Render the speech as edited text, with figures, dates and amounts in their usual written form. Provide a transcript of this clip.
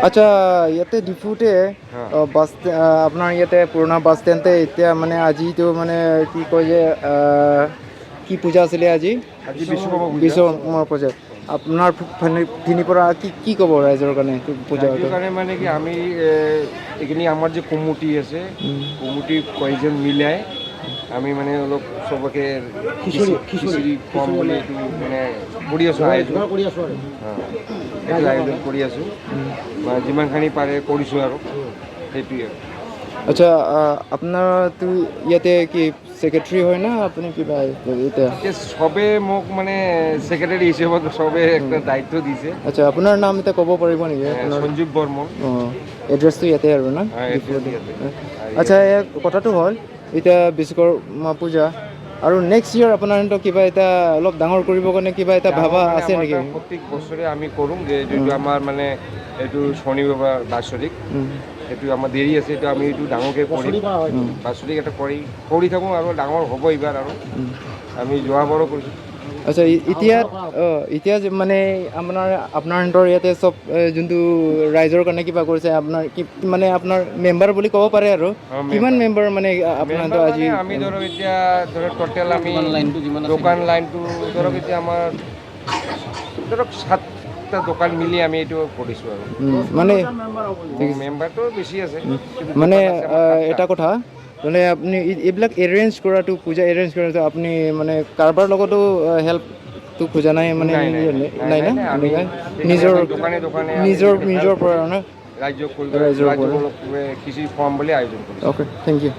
আচ্ছা, ইয়াতে ডিফুতে বাছ, আপোনাৰ ইয়াতে পুৰণা বাছ ষ্টেণ্ডতে এতিয়া মানে আজিতো মানে কি কয় যে কি পূজা আছিলে আজি? আজি বিশ্বকৰ্মা পূজা। বিশ্বকৰ্মা পূজা। আপোনাৰ খিনিৰ পৰা কি কি ক'ব ৰাইজৰ কাৰণে পূজা? ৰাইজৰ কাৰণে মানে কি, আমি এইখিনি আমাৰ যে কমিটি আছে, কমিটি কয়জন মিলাই আমি মানে অলপ চবকে খিচিৰি খুৱাম বুলি এইটো মানে কৰি আছোঁ আয়োজন। কৰি আছোঁ আৰু এইটো আয়োজন কৰি আছোঁ, মানে যিমানখিনি পাৰে কৰিছোঁ আৰু সেইটোৱে আৰু। আচ্ছা, আপোনাৰতো ইয়াতে কি ছেক্ৰেটাৰী হয় না আপুনি কিবা এতিয়া? এতিয়া চবে মোক মানে ছেক্ৰেটাৰী হিচাপত চবে একটা দায়িত্ব দিছে। আচ্ছা, আপোনাৰ নাম এতিয়া ক'ব পাৰিব নেকি আপোনাৰ? সঞ্জীৱ বৰ্মন। অঁ, এড্ৰেছটো ইয়াতে আৰু না? Address ইয়াতে। আচ্ছা, এই কথাটো হ'ল এতিয়া বিশ্বকৰ্মা পূজা আৰু নেক্সট ইয়েৰ আপোনাৰ কিবা এটা অলপ ডাঙৰ কৰিবৰ কাৰণে কিবা এটা ভাবা ডাঙৰ মানে আছে আমাৰ নেকি? এটা প্ৰত্যেক বছৰে আমি কৰোঁ যে যিটো আমাৰ মানে এইটো শনি বাবাৰ বাৎসৰিক, সেইটো আমাৰ দেৰি আছে, এইটো আমি এইটো ডাঙৰকৈ কৰিম। বাৎসৰিক এটা কৰি কৰি থাকোঁ আৰু ডাঙৰ হ'ব এইবাৰ আৰু আমি যোৱাবাৰো কৰিছোঁ। আচ্ছা, এতিয়া অঁ, এতিয়া যে মানে আপোনাৰ ইয়াতে চব যোনটো ৰাইজৰ কাৰণে কিবা কৰিছে, আপোনাৰ কি মানে আপোনাৰ মেম্বাৰ বুলি ক'ব পাৰে আৰু কিমান মেম্বাৰ মানে আপোনাৰ Member আজি? মানে আমি ধৰক এতিয়া ধৰক টোটেল আমি দোকান লাইনটো ধৰক এতিয়া আমাৰ ধৰক সাতটা দোকান মিলি আমি এইটো কৰিছোঁ আৰু মানে মেম্বাৰটো বেছি আছে কিন্তু মানে দোকান আছে আমাৰ সাতটা। এটা কথা মানে আপুনি এইবিলাক এৰেঞ্জ কৰাটো, পূজা এৰেঞ্জ কৰাটো আপুনি মানে কাৰোবাৰ লগতো হেল্পটো খোজা নাই মানে? নাই, নাই, নাই। নাই, না নাই, আমি এনেকুৱা? সেইকাৰণে নিজৰ আমি দোকানে দোকানে আমি নিজৰ পৰা না ৰাজ্যক কৰিব ৰাইজৰ ৰাজ্যক পৰা। অলপ খিচিৰি খুৱাম বুলি আয়োজন কৰিছোঁ। Okay, thank you.